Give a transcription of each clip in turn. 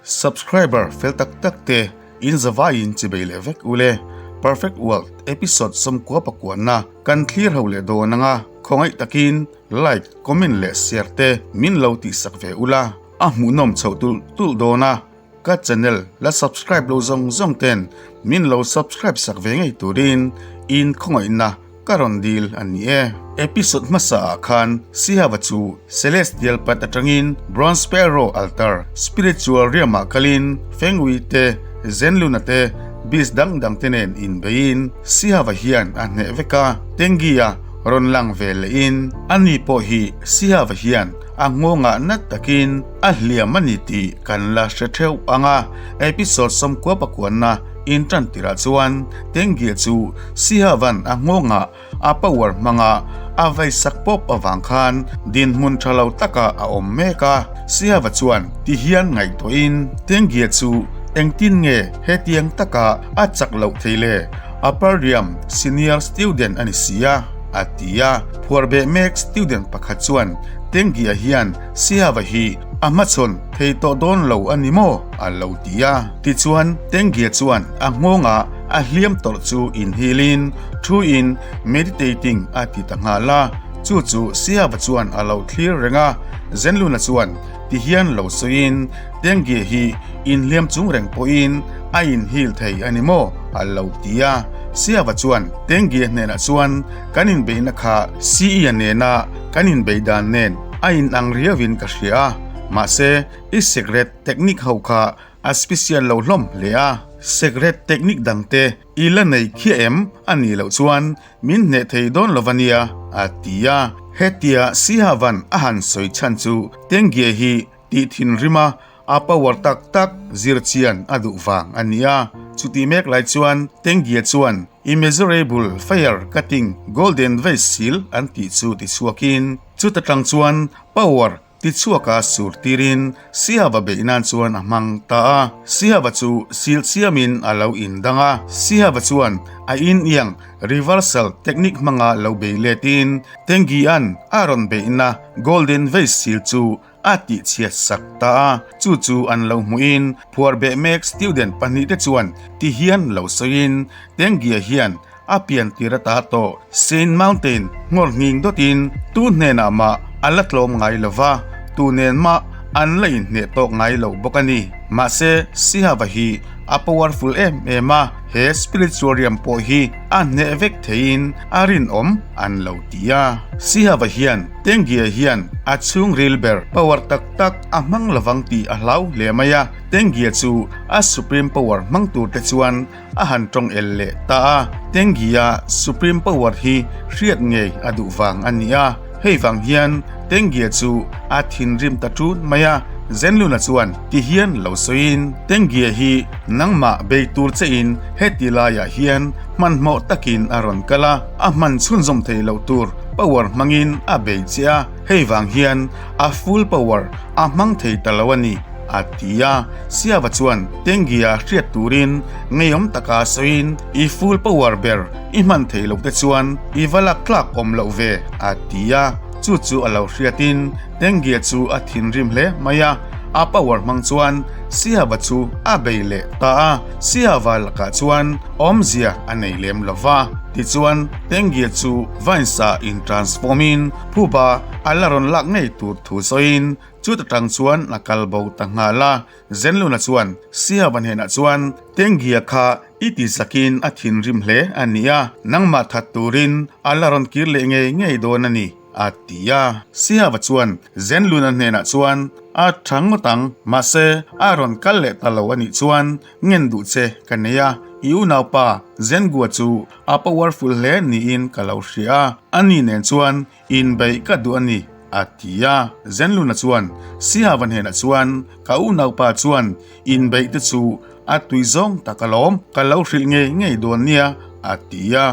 Subscriber fel tak tak te in zavaiin chibei leh vek ule. Perfect World episode 99na kan thlir ho leh dawn anga khawngaih takin like, comment leh share te min lo tihsak ve ula a hmuhnawm chhoh tulh tulh dawn a. Ka channel la subscribe lo zawng zawng ten min lo subscribe sak ve ngei turin in khawngaihna ka rawn dil a ni e. Episode hmasa ah khan Sihava chu Celestial Path atangin Bronze Sparrow Altar Spiritual Realm ah kalin Fengui te, Zenluna te, Beast dang dang te nen inbeiin Sihava hian a hneh vek a, Tengi-a rawn lang ve lehin ani pawh hi Sihava hian a nghawngah nat takin a hliam a ni tih kan la hre theuh ang a, episode 99na intan tirah chuan Tengia chu Sihavan a nghawngah a power hmanga a veisak pawp avang khan dinhmun tha lo takah a awm mek a, Sihava chuan ti hian ngaihtuahin Tengia chu engtin nge hetiang taka a chak loh thei le, Upper-Riam senior student a ni si a, a ti a, phuarbeh mek student pakhat chuan Tengia hian Siava hi a hmachhawn thei tawh dawn lo a ni maw? a lo ti a. Tichuan, Tengia chuan a nghawngah a hliam tawrh chu inhilin thuin meditating a ti ta nghal a. Chu chu Siava chuan a lo thlir reng a. Zenluna chuan tihian lo sawiin, Tengia hi inhliam chung reng pawhin a inhil thei a ni maw? a lo ti a. Siava chuan Tengia hnenah chuan, Kan inbeihna kha Siia nena kan inbeih dan nen a inang riauin ka hria a, mahse i secret technique ho kha a special lo hlawm hle a, secret technique dangte i la nei khiah em a nih loh chuan min hneh thei dawn lo va nia a ti a. Hetia Sihavan a han sawi chhan chu Tengge hi tih thinrim a, a power tak tak zir chian a duh vang a ni a, chutih mek lai chuan Tengge chuan Immeasurable Fire Cutting Golden Vase Seal an tih chu tichhuakin, chuta tang chuan power tichhuaka sur tirin Sihava beih nan chuan a hmang ta a. Sihava chu seal siamin a lo indang a, Sihava chuan a in-iang reversal technique hmanga lo bei letin Tengi-a'n a rawn beihna Golden Vase Seal chu a tihchhiat sak ta a, chu chu an lo hmuhin phuar beh mek student pahnihte chuan ti hian lo sawiin Tengia hian a pian tir ata tawh Saint Mountain nghawr nghing dawtin tu hnenah mah a la tlawm ngai lo va, tu nen mah an la inhneh tawk ngai lo bawk a ni. Mahse, Sihava hi a powerful em em a, he spiritual riam pawh hi a hneh vek theiin a rinawm an lo ti a. Sihava hian Tengia hian a chhungril ber power tak tak a hmang lovang tih a hlau hle mai a, Tengia chu a supreme power hmang tur te chuan a han tawng el leh ta a, Tengia supreme power hi hriat ngei a duh vang a ni a, hei vang hian Tengia chu a thinrim ta tun mai a, Zenluna chuan ti hian lo sawiin Tengia hi nangmah bei tur che in heti laiah hian hmanhmawh takin a rawn kal a, a hman chhunzawm thei loh tur Power hmangin a bei che a, hei vang hian a full power a hmang thei ta lo a ni, a ti a. Siava chuan Tengia hriat turin ngeiawm taka sawiin, I full power ber i hman thei loh te chuan i va lak tlak awm loh ve, a ti a. Chu chu a lo hriatin Tengia chu a thinrim hle mai a, a power hmang chuan Siava chu a bei leh ta a. Siava lakah chuan awmzia a nei lem lo va, tichuan Tengia chu Vines-ah in transform in phuba a la rawn lak ngei tur thu sawiin chuta tang chuan a kal bo ta nghal a. Zenluna chuan Siava hnenah chuan Tengia kha i ti zakin a thinrim hle a ni a, nangmah that turin a la rawn kir leh ngei ngei dawn a ni a ti a. Siava chuan Zenluna hnenah chuan a tha ngawt ang, mahse a rawn kal leh ta lo a nih chuan ngen duh che ka nei a, i unaupa Zengua chu A powerful hle niin ka lo hria a, ani nen chuan inbeih ka duh a ni, a ti a. Zenluna chuan Sihava hnenah chuan, Ka unaupa chuan inbeih te chu a tui zawng tak alawm, ka lo hrilh ngei ngei dawn nia, a ti a,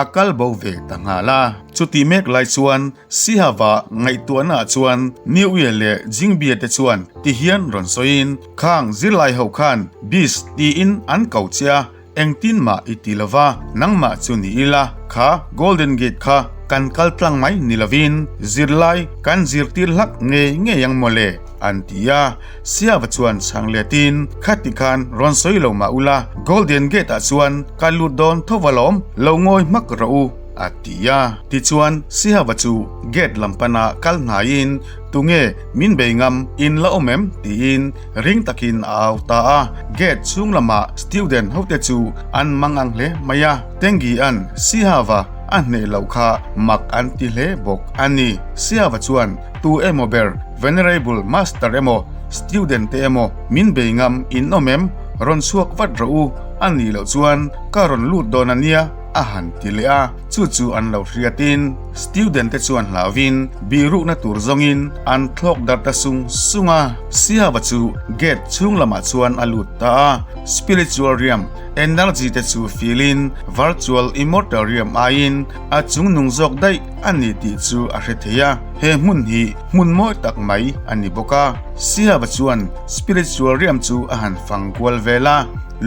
a kal bo ve ta nghal a. Chutih mek lai chuan Sihava ngaihtuahnaah chuan Niuia leh Jingbia te chuan tihian rawn sawiin, Khang zirlai ho khan Beast tiin an ko che a, Engtin mah i ti lova, nangmah chu ni ila, kha Golden Gate kha kan kal tlang mai ni lovin zirlai kan zirtir hlak ngei ngei ang mawle an ti a. Siava chuan chhang letin khati khan rawn sawi lo mah ula, Golden Gate ah chuan ka lut dawn tho alawm, lo ngawi hmak rawh u a ti a. Tichuan Sihava chu gate lam pana kal hnaiin Tunge min bei ngam in la awm em? tiin ring takin a au ta a. Gate chhung lamah student hote chu an mang ang hle mai a. Tengi an Sihava a hneh loh kha mak an ti hle bawk a ni. Sihava chuan tu emaw ber Venerable Master emaw student te emaw min bei ngam in awm em? Rawn chhuak vat rawh u, a nih loh chuan ka rawn lut dawn a nia a han ti leh a. Chu chu an lo hriatin student te chuan hlauhin bihrukna tur zawngin an thlawk darh ta sung sung a. Siava chu gate chhung lamah chuan a lut ta a, spiritual realm energy te chu feel in virtual immortal realm aiin a chungnung zawk daih a ni tih chu a hre thei a. He hmun hi hmun mawi tak mai a ni bawk a. Siava chuan spiritual realm chu a han fang kual vel a,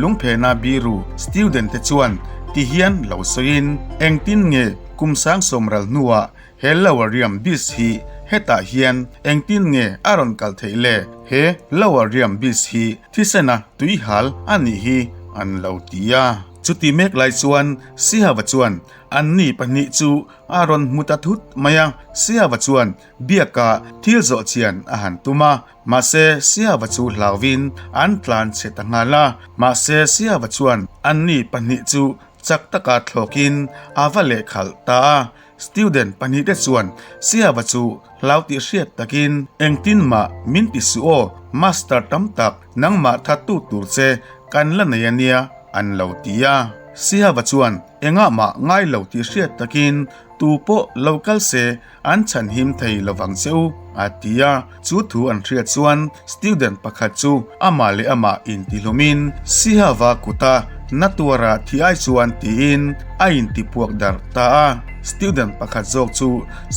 lungphena biru student te chuan Ti hian lo sawiin engtin nge kum sang sawmral hnuah he Lower Riam Beach hi hetah hian engtin nge a rawn kal theih le? He Lower Riam Beach hi thisena tuihal a nih hi an lo ti a. Chuti mek lai chuan Sihava chuan anni pahnih chu a rawn hmu ta thut mai a, Sihava chuan biaka thil zawh chian a han tum a, Mahse, Siava chu hlauvin an tlan chhe ta nghal a. Mahse, Siava chuan anni pahnih chu chak taka thlawkin a va lehkhalh ta a. Student pahnihte chuan Siava chu hlau tih hriat takin, Engtin mah min ti suh aw, Master tam tak nangmah thattu tur che kan la nei a nia, an lo ti a. Siava chuan engah mah ngai lo tih hriat takin, Tu pawh lo kal se An chhan him thei lovang che u, a ti a. Chu thu an hriat chuan student pakhat chu amah leh amah intihlumin Sihava kuta na tuara thi ai chuan tiin a intipuak darh ta a. Student pakhat zawk chu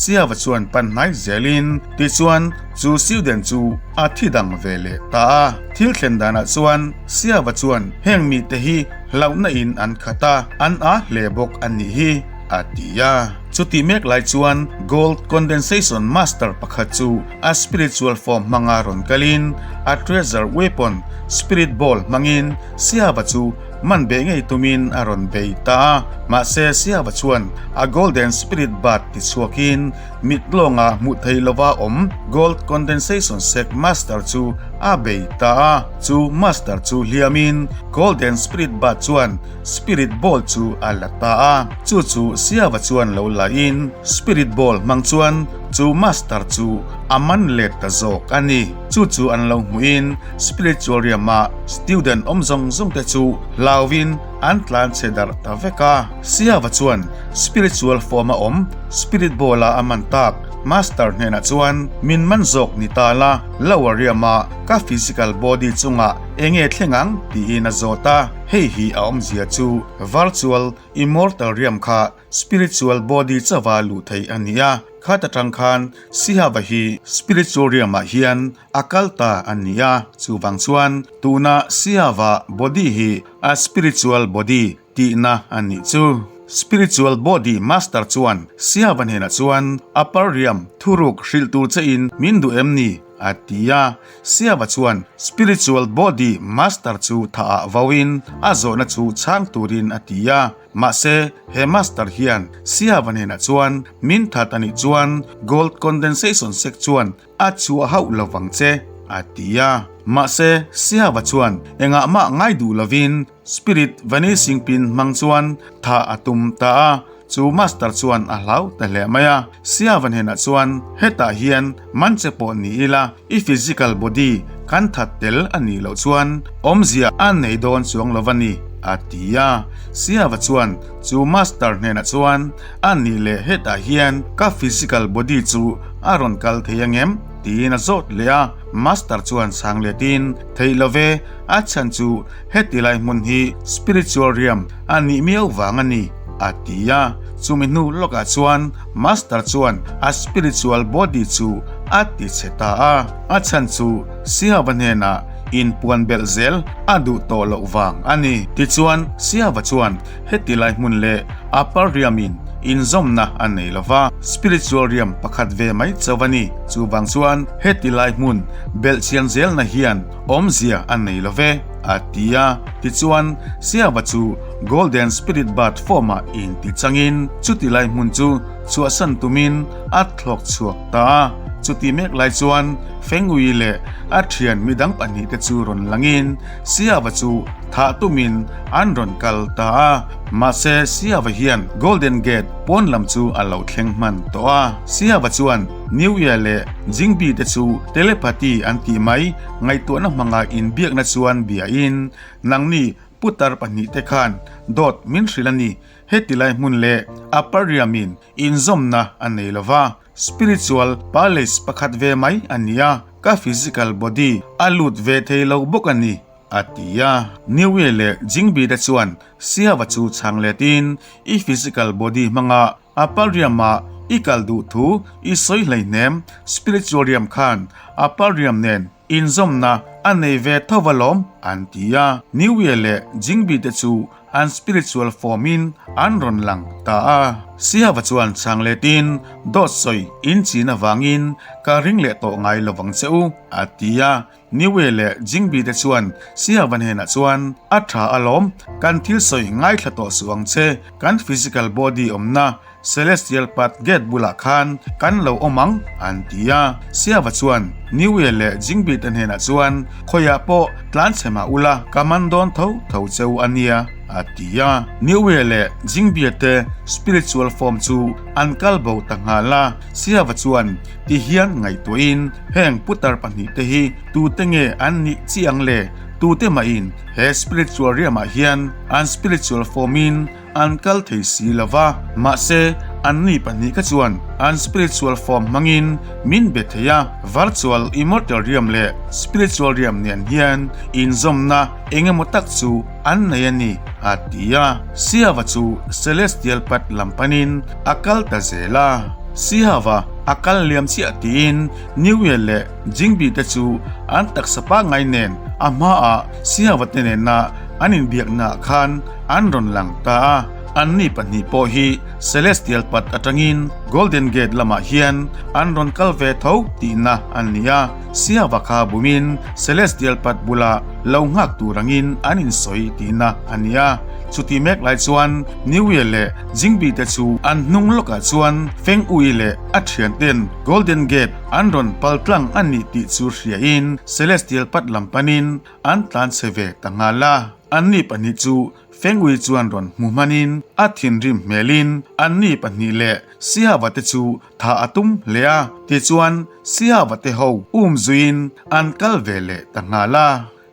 Sihava chuan pan hnai zelin tichuan chu student chu a thi dang ve leh ta a. Thil thlen danah chuan Sihava chuan heng mite hi hlauhna in an khat a, an a hle bawk a nih hi, a ti a. Chutih mek lai chuan Gold Condensation Master pakhat chu a spiritual form hmanga rawn kalin a treasure weapon Spirit Ball hmangin Siava chu man beh ngei tumin a rawn bei ta a. Mahse Siava chuan a Golden Spirit Bird tichhuakin mit lawnga hmuh theih lova awm Gold Condensation Sect Master chu a bei ta a. Chu Master chu hliamin Golden Spirit Bird chuan Spirit Ball chu a la ta a, chu chu Siava chuan lo la in Spirit Ball hmang chuan chu Master chu a man let ta zawk a ni. Chu chu an lo hmuh in Spiritual Realm ah student awm zawng zawng te chu hlau in an tlan chhe darh ta vek a. Siava chuan Spiritual form a awm Spirit Ball a a man tak Master hnenah chuan min man zawk ni ta la, Lower Realm ah ka physical body chungah enge thleng ang tiin a zawt a. Hei hi a awmzia chu virtual immortal realm kha spiritual body chauha luh theih a ni a, khat atang khan Sihava hi spiritual realm ah hian a kal ta a ni a, chuvang chuan tuna Sihava body hi a spiritual body tihna a nih chu. Spiritual body master chuan Sihava hnenah chuan upper realm thuruk hrilh tur che in min duh em ni? A ti a, Siava chuan Spiritual Body Master chu tha ah vauin a zawhna chu chhang turin a ti a. Mahse, he Master hian Siava hnenah chuan min that a nih chuan Gold Condensation Sac chuan a chhuah hauh lo vang che, a ti a. Mahse, Siava chuan engah mah ngai duh lovin Spirit Vanishing Pin hmang chuan tha a tum ta a. Chu Master chuan a hlau ta hle mai a, Siava hnenah chuan, Hetah hian man che pawh ni ila, i physical body kan that tel a nih loh chuan awmzia a nei dawn chuang lo va ni, a ti a. Siava chuan chu Master hnenah chuan, A nih leh hetah hian ka physical body chu a rawn kal thei angem? tiin a zawt leh a. Master chuan chhang letin, Theih lo ve, a chhan chu heti lai hmun hi spiritual realm a nih miau vang a ni, a ti a. Chumi hnu lawkah chuan Master chuan a spiritual body chu a ti chhe ta a. A chhan chu Siava hnenah inpuan belh zel a duh tawh loh vang a ni. Tichuan Siava chuan heti lai hmun leh upper realm in. inzawmna a nei lo va, spiritual realm pakhat ve mai chauh a ni. Chuvang chuan heti lai hmun belhchian zelna hian awmzia a nei lo ve, a ti a. Tichuan, Siava chu Golden Spirit Bird form-ah inti changin chuti lai hmun chu chhuahsan tumin a thlawk chhuak ta a. Chuti mek lai chuan Fengui leh a thian midang pahnihte chu rawn langin Siava chu thah tumin an rawn kal ta a. Mahse, Siava hian Golden Gate pawn lam chu a lo thleng hman tawh a. Siava chuan New Year leh Jingbi te chu telepathy an tih mai ngaihtuahna hmanga inbiakna chuan biain, Nangni putar pahnihte khan dawt min hrilh a ni. Heti lai hmun leh a pariamin inzawmna a nei lo va, spiritual palace pakhat ve mai a ni a, ka physical body a lut ve thei lo bawk a ni, a ti a. Niue leh Jingbi te chuan Siava chu chhang letin, I physical body hmanga a pariama i kal duh thu i sawi hleihnem, spiritual riam khan a pariam nen inzawmna a nei ve tho va lawm, an ti a. Niue leh Jingbi te chu An spiritual form in an rawn lang ta a. Sihava chuan chhang letin, Dawt sawi in chin avangin ka ring leh tawh ngai lovang che u, a ti a. Niue leh Jingbi te chuan Sihava hnenah chuan, A tha alawm, kan thil sawi ngaithla tawh suh ang che, kan physical body awmna Celestial Path Gate bulah khan kan lo awm ang, an ti a. Siava chuan Niue leh Jingbi te hnenah chuan, Khawiah pawh tlan chhe mah ula, ka man dawn tho tho che u a nia, a ti a. Niue leh Jingbia te spiritual form chu an kal bo ta nghal a. Siava chuan ti hian ngaihtuahin, Heng putar pahnihte hi tute nge an nih chi ang le? Tute mahin he spiritual riamah hian an spiritual form-in An kal thei si lo va, mahse, anni pahnih kha chuan an spiritual form hmangin min be thei a, virtual immortal realm leh spiritual realm nen hian inzawmna eng emaw tak chu an nei a ni, a ti a. Siava chu celestial path lam panin a kal ta zel a. Siava a kal liam chiah tiin New Year leh Jingbi te chu an taksa pangngai nen a hmaah Siava te nena an inbiaknaah khan an rawn lang ta a, anni pahnih pawh hi Celestial Path atangin Golden Gate lamah hian an rawn kal ve tho tihna a ni a, Siava kha bumin Celestial Path bula lo nghak tur angin an insawi tihna a ni a. Chutih mek lai chuan Niue leh Jingbi te chu an hnung lawkah chuan Feng Ui leh a thianten Golden Gate an rawn pal tlang a nih tih chu hriain Celestial Path lam panin an tlan chhe ve ta nghal a. Anni pahnih chu Fengui chuan rawn hmu hmanin a thinrim hmelin anni pahnih leh Sihava te chu thah a tum hle a, tichuan Sihava te ho um zuiin an kal ve leh ta nghal a.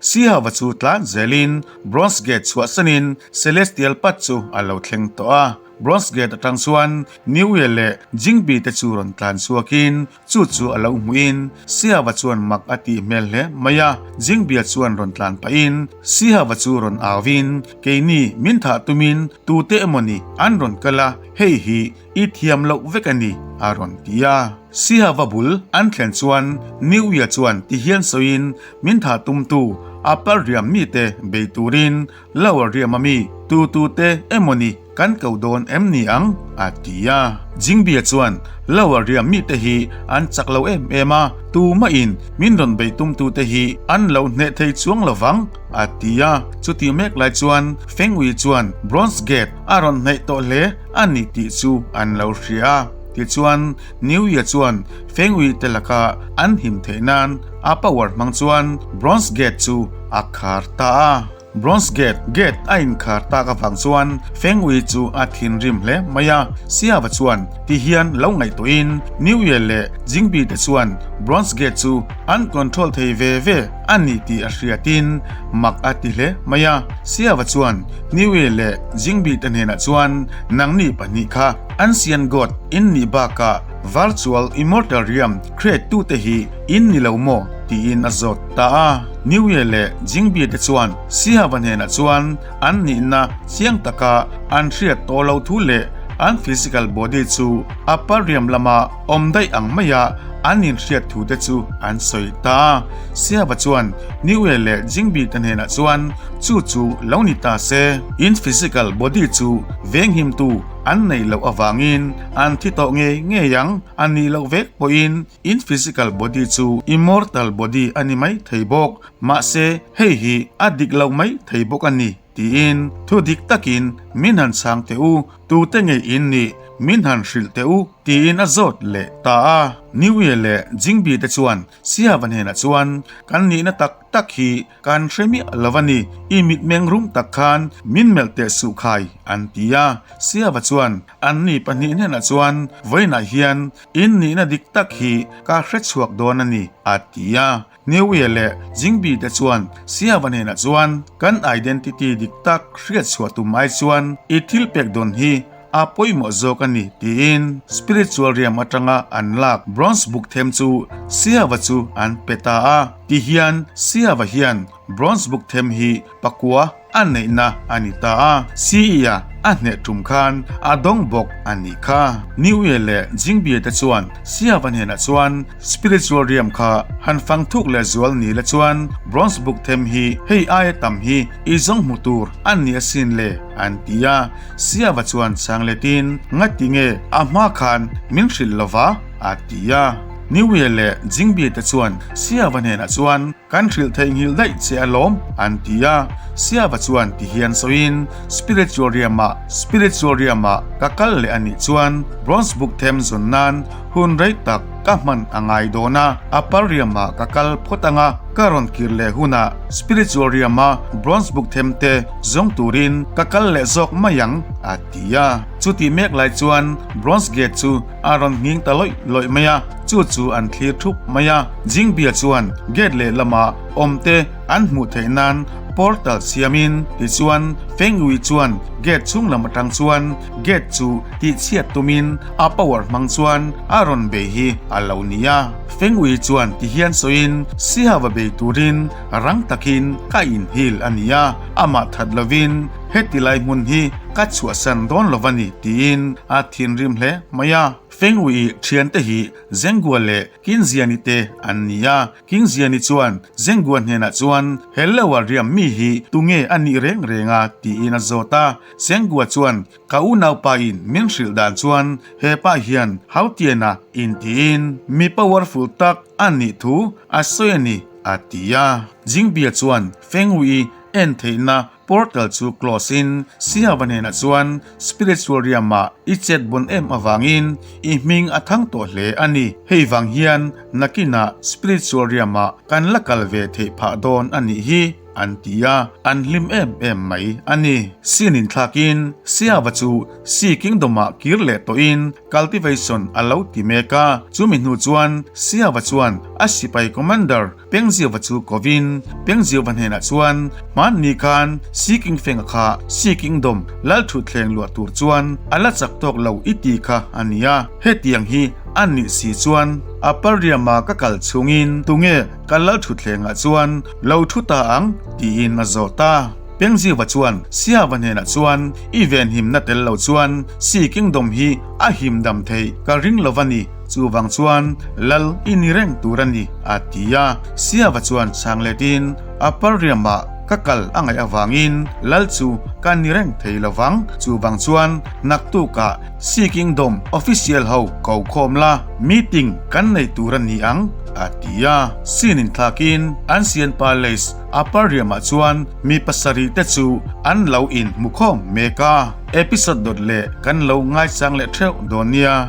Sihava chu tlan zelin Bronze Gate chhuahsanin Celestial Path chu a lo thleng tawh a. Bronze Gate atang chuan Niue leh Jingbi te chu rawn tlan chhuakin Chu chu a lo hmuhin Siava chuan mak a tih hmel hle mai a, Jingbia chuan rawn tlan pahin Sihava chu rawn auin, Keini min thah tumin tute emawni an rawn kal a, hei hi i thiam loh vek a ni, a rawn ti a. Sihava bul an thlen chuan Niuia chuan ti hian sawiin min thah tumtu a pal riam mite bei turin Lower riam ami tu tute emawni Kan ko dawn em ni ang? a ti a. Jingbia chuan, Lower riam mite hi an chak lo em em a, tumahin min rawn bei tumtute hi an lo hneh thei chuang lo vang, a ti a. Chuti mek lai chuan Fengui chuan Bronze Gate a rawn hnaih tawh hle a ni tih chu an lo hria a. Tichuan, Niuia chuan Fengui te laka an him theih nan a power hmang chuan Bronze Gate chu a khar ta a. Bronze Gate, Gate a inkhar tak avang chuan Feng Ui chu a thinrim hle mai a. Siava chuan ti hian lo ngaihtuahin New Year leh Jingbi te chuan Bronze Gate chu an control thei ve ve a ni tih a hriatin mak a ti hle mai a. Siava chuan New Year leh Jingbi te hnenah chuan nangni pahnih kha Ancient God in nih bakah Virtual Immortal Realm create tute hi in ni lo maw? tiin a zawt ta a. New Year leh Jingbia te chuan Sihava hnenah chuan an nihna chiang taka an hriat tawh lo thu leh an physical body chu upper realm lama awm daih ang maia an inhriat thu te chu an sawi ta a. Siava chuan Niue leh Jingbi te hnenah chuan chu chu lo ni ta se, in physical body chu venghimtu an neih loh avangin an thi tawh ngei ngei ang, a nih loh vek pawhin in physical body chu immortal body a ni mai thei bawk, mahse hei hi a dik loh mai thei bawk a ni tiin thu dik takin min han chhang teh u, tute ngei in nih min han hrilh teh u tiin a zawt leh ta a. Niue leh Jingbi te chuan Siava hnenah chuan kan nihna tak tak hi kan hre miah lo a ni, i mitmeng rum tak khan min melh teh suh khai an ti a. Siava chuan anni pahnih hnenah chuan vawiinah hian in nihna dik tak hi ka hre chhuak dawn a ni a ti a. Niue leh Jingbi te chuan Siava hnenah chuan kan identity dik tak hriat chhuah tum ai chuan i thil pek dawn hi a pawimawh zawk a ni tiin spiritual realm atanga an lak bronze book them chu Siava chu an pe ta a. Tihian Siava hian bronze book them hi pakua a neihna a ni ta a, CE-a a hneh tum khan a dawng bawk a nih kha. Niue leh Jingbie te chuan Siava hnenah chuan spiritual realm kha han fang thuk leh zual ni la chuan bronze book them hi hei aia tam hi i zawng hmu tur a ni asin le an ti a. Siava chuan chhang letin, Ngati nge a hma khan min hrilh lova? a ti a. Niue leh Jingbie te chuan Siava hnenah chuan, Kan hrilh theihnghilh daih che alawm, an ti a. Siava chuan ti hian sawiin, Spiritual realm-ah, spiritual realm-ah ka kal leh a nih chuan Bronze Book them zawn nan hun rei tak ka hman a ngai dawn a, upper realm-ah ka kal phawt ang a, ka rawn kir leh hunah spiritual realm-a Bronze Book them te zawng turin ka kal leh zawk mai ang, a ti a. Chutih mek lai chuan Bronze Gate chu a rawn nghing ta lawih lawih mai a, chu chu an thlir thup mai a. Jingbia chuan gate lehlamah awmte an hmuh theih nan portal siamin tichuan Feng Yui chuan gate chhung lam atang chuan gate chu tihchhiat tumin a power hmang chuan a rawn bei hi a lo ni a. Feng Yui chuan tihian sawiin Sihava bei turin rang takin ka inhil a ni a, amah that lovin heti lai hmun hi ka chhuahsan dawn lo a ni tiin a thinrim hle mai a. Feng Yui thiante hi Zengua leh Kinziani te an ni a, Kingziani chuan Zengua hnenah chuan he loa riam mi hi tunge a nih reng reng a tiin a zawt a. Zengua chuan ka unaupa in min hrilh dan chuan he pa hian Hautiana intiin mi powerful tak a nih thu a sawi a ni a ti a. Jingbia chuan Fengui en theihna Portal chu close in Siava hnenah chuan spiritual realm-ah i chet bon em avangin i hming a thang tawh hle a ni. Hei vang hian nakinah spiritual realm-ah kan la kal ve theih phah dawn a nih hi an ti a, an hlim em em mai a ni. Sin inthlakin Siava chu Sea Kingdom-ah kir leh tawhin cultivation a lo ti mek a, chumi hnu chuan Siava chuan a sipai commander Pengziova chu kovin Pengziova hnenah chuan hmanni khan Sea King Fenga kha Sea Kingdom lal thutthleng luah tur chuan a la chak tawk lo i ti kha a nia, hetiang hi a nih si chuan a Palriama ka kal chhungin tunge ka lal thutthlengah chuan lo thu ta ang tiin a zawt a. Pengziova chuan Siava hnenah chuan i venhimna tel lo chuan Sea Kingdom hi a himdam theih ka ring lo va ni. Chuvang chuan lal i ni reng tur a ni, a ti a. Siava chuan chhang letin, Upper Realm-ah ka kal a ngaih avangin lal chu ka ni reng thei lo vang. Chuvang chuan naktukah Sea Kingdom official ho ko khawm la, meeting kan nei tur a ni ang, a ti a. Sin inthlakin Ancient Palace Upper Realm-ah chuan mi pasarih te chu an lo inhmu khawm mek a. Episode dawt leh kan lo ngaichang leh theuh dawn nia.